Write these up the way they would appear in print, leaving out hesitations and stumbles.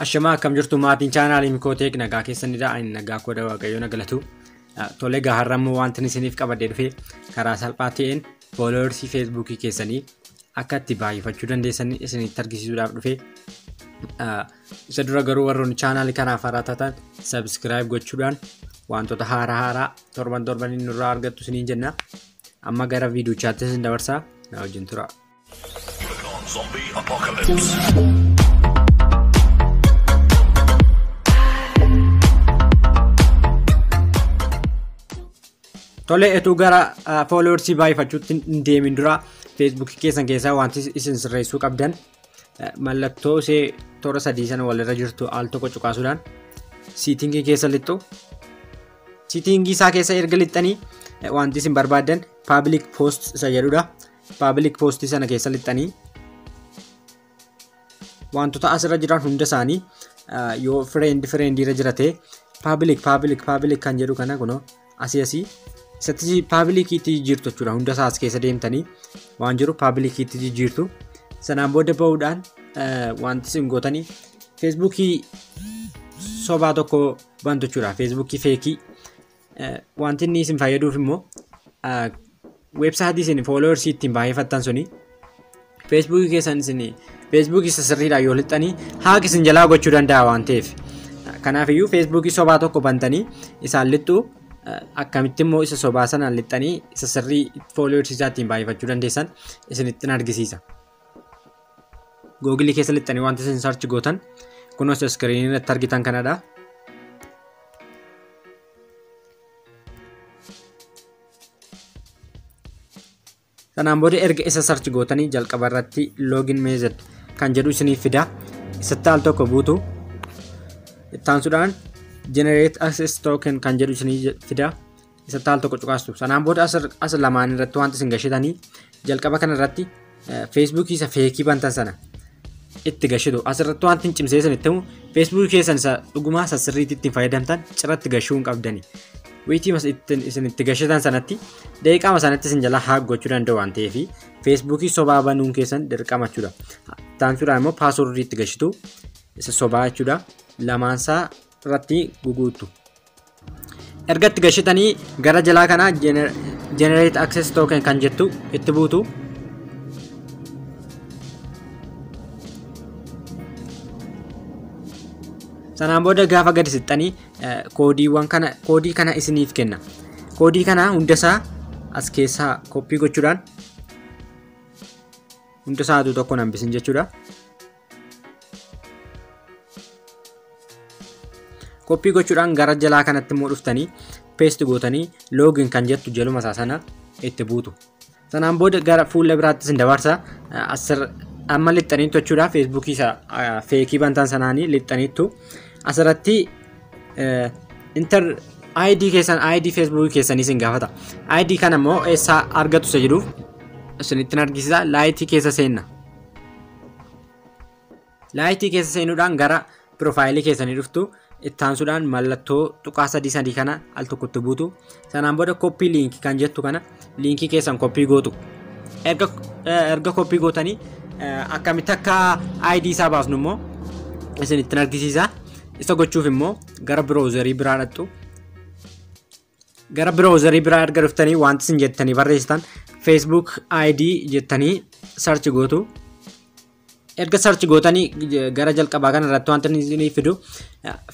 Ashamaa akkam jirtu maatiin chaanaalii Mikooteek nagaa keessanidha. Ani nagaa kooda Waaqayyoon galatu. Tole egaa har'a immoo wanti isiniif qabadhee dhufe karaa salphaa ta'een fooloowersii feesbuukii keessanii akka itti baay'ifachuu dandeessan isinitti argisiisuudhaaf dhufe. Isa dura garuu warroonni chaanaalii kanaaf haaraa taatan subscribe gochuudhaan wantoota haaraa haaraa torban torbaniin nurraa argattu isiniin jenna. Amma gara viidiyochaatti isin dabarsaa, na wajjin tura. Zombie apocalypse. Tole etuu gara fooloowersii baay'ifachuutti hin deemin dura feesbuukii keessan keessaa wanti isin sirreessuu qabdan mallattoo ishee toora sadii sana walirra jirtu al tokko cuqaasuudhaan siitingii keessa lixxu. Siitingii isaa keessa erga lixxanii wanti isin barbaaddan paabilik poost isa jedhudha. Paabilik poostii sana keessa lixxanii wantoota asirra jiran hunda isaanii yoo fireend fireendiirra jira ta'e paabilik paabilik paabilik kan jedhu kana kunoo asii asii isatti paabilikiitti jijjiirtu jechuudha. Hunda isaa as keessa deemtanii waan jiru paabilikiitti jijjiirtu. Sanaan booda bahuudhaan wanti isin gootanii feesbuukii sobaa tokko bantu jechuudha. Feesbuukii feekii wanti inni isin fayyaduuf immoo weebsaayitii isin fooloowersii ittiin baay'ifattan suni feesbuukii keessan isin feesbuukii isa sirriidhaan yoo lixxanii haaq isin jalaa gochuu danda'a waan ta'eef. Kanaafiyyuu feesbuukii sobaa tokko bantanii isaan lixxu akkamitti immoo isa sobaa sanaan lixxanii isa sirrii fooloowersii isaa ittiin baay'ifachuu dandeessan isinittiin argisiisa. Googilii keessa lixxanii wanti isin sarchi gootan kunuun iskiriinii irratti argitan kanadha. Sanaan booda erga isa sarchi gootanii jalqaba irratti login method kan jedhu isiniif fida. Isatti al tokko buutu. Ittaansuudhaan generate access token kan jedhu isinii fida. Isatti al tokko cuqaastu. Sanaan booda as lamaan irratti wanti isin gashitanii jalqaba kana irratti feesbuukii isa feekii bantan sana itti gashitu. Asirratti wanti hin cimsee isinitti himu feesbuukii keessan isa dhugumaa isa sirriitti ittiin fayyadamtan ciratti gashuu hin qabdani. Wiitii isin itti gashitan sanatti daqiiqaama sanatti isin jalaa haak gochuu danda'u waan ta'eef feesbuukii sobaa banuun keessan dirqama jechuudha. Ittaansuudhaan immoo paaswordii itti gashitu isa sobaa jechuudha. Lamaansaa irratti guguuttu. Erga itti gashitanii gara jalaa kanaa generate access token kan jettu itti buutu. Sanaan booda gaafa gadi siqxanii koodiiwwan kana koodii kana isiniif kenna. Koodii kana hundasaa as keessaa koppii gochuudhaan hundasaa aduu tokko hambisin jechuudha. Koppii gochuudhaan gara jalaa kanatti immoo dhuftanii peesti gootanii login kan jettu jaluma isaa sana itti buutu. Sanaan booda gara fuula biraatti isin dabarsa. Asir amma lixxaniitu jechuudha. Feesbuukii isa feekii bantan sanaanii lixxaniitu. Asirratti inter ID keessan ID feesbuukii keessanii isin gaafata. ID kana immoo eessaa argatu isa jedhuuf isinittiin argisiisa. Laayitii keessa seenna. Laayitii keessa seenuudhaan gara piroofaayilii keessanii dhuftu. Ittaansuudhaan mallattoo tuqaa sadii sadii kana al tokkotti buutu. Sanaan booda koppii liinkii kan jettu kana liinkii keessan koppii gootu. Erga koppii gootanii akkamitti akka ID isaa baasnu immoo isinittiin argisiisa. Isa gochuuf immoo gara biroozerii biraa dhaqxu. Gara biroozerii biraa erga dhuftanii wanti isin jettanii barreessitan Facebook ID jettanii sarchi gootu. Erga sarchi gootanii gara jalqabaa kana irratti wanti isinii fidu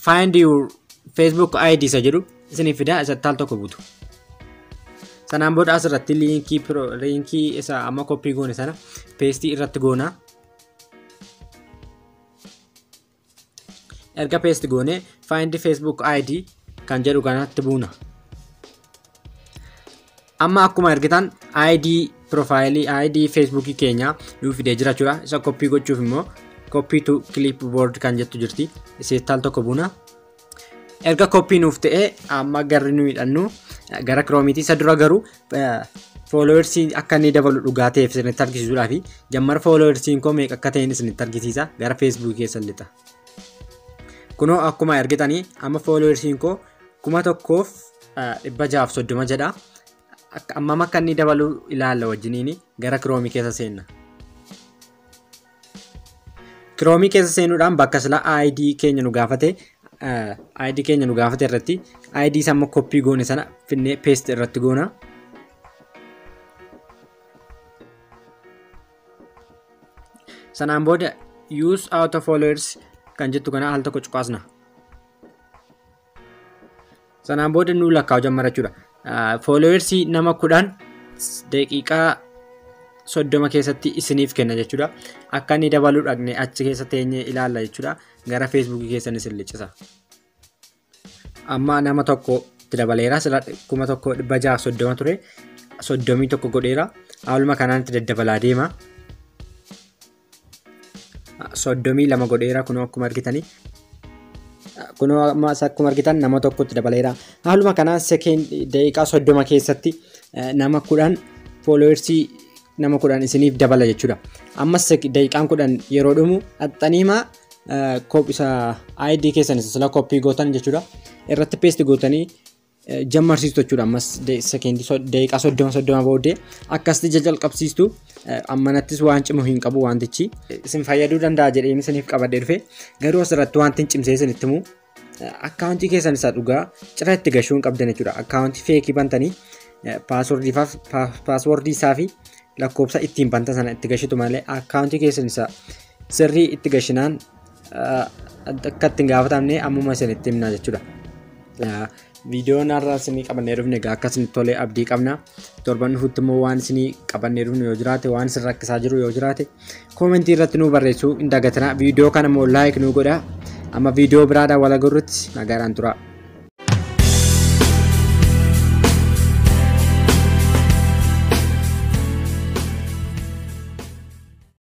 find your Facebook ID isa jedhu isinii fida, isatti al tokko buutu. Sanaan booda asirratti liinkii isa amma koppii goone sana peestii irratti goona. Erga peesti goone find Facebook ID kan jedhu kanatti buuna. Amma akkuma argitan ID piroofaayilii ID feesbuukii keenya nuu fidee jira jechuudha. Isa koppii gochuuf immoo copy to clipboard kan jettu jirti. Iseetti al tokko buuna. Erga koppii nuuf ta'e amma garri nu hidhannu gara kiroomiitii. Isa dura garuu fooloowersii akka inni dabalu dhugaa ta'eef isinitti argisiisuudhaaf jammar fooloowersiin koo meeqa akka ta'een isinitti argisiisa. Gara feesbuukii keessa lixa. Kunoo akkuma argitanii amma fooloowersiin koo 1630 jedha. Ammam akka inni dabalu ilaalla wajjiniin gara kiroomii keessa seenna. Chrome keessa seenuudhaan bakka sila ID keenya nu gaafate, ID keenya nu gaafate irratti ID isa amma copy goone sana finnee paste irratti goona. Sanaan booda use auto followers kan jettu kana al tokko cuqaasna. Sanaan booda nu lakkaa'u jammara jechuudha. Followersii nama 10 daqiiqaa 30 keessatti isiniif kenna jechuudha. Akka inni dabaluu dhaqne achi keessa teenyee ilaalla jechuudha. Gara Feesbuukii keessan isin liccisa. Amma nama tokko itti dabaleera. Sila 1630 ture. 31 godheera. Haaluma kanaan itti daddabalaa deema. 32 godheera kunoo akkuma argitanii. Kunoo ammas akkuma argitan nama tokkotti dabaleera. Haaluma kanaan daqiiqaa 30 keessatti nama 10 followersii nama 10 isiniif dabala jechuudha. Ammas daqiiqaan 10 yeroo dhumu haxxaniima isa ID keessan isa sila koppii gootan jechuudha. Irratti paste gootanii jammarsiistu jechuudha. Ammas daqiiqaa 30 30 booddee akkasitti jalqabsiistu. Ammanattis waan cimu hin qabu wantichi. Isin fayyaduu danda'a jedheen isiniif qabadhee dhufe. Garuu asirratti wanti hin cimsee isinitti himu akkaawuntii keessan isa dhugaa cira itti gashuu hin qabdan jechuudha. Akkaawuntii feekii bantanii paaswordii isaa fi lakkoofsa ittiin bantan sana itti gashitu malee akkaawuntii keessan isa sirrii itti gashinaan akka ittiin gaafatamne ammuma isinitti himna jechuudha. Viidiyoon har'a isinii qabannee dhufne egaa akka isinitti tole abdii qabna. Torban dhufutti immoo waan isinii qabannee dhufne yoo jiraate, waan isin rakkisaa jiru yoo jiraate, koomentii irratti nu barreessuu hin dagatinaa. Viidiyoo kana immoo like nu godhaa. Amma viidiyoo biraadhaan wal agarrutti nagaadhaan tura.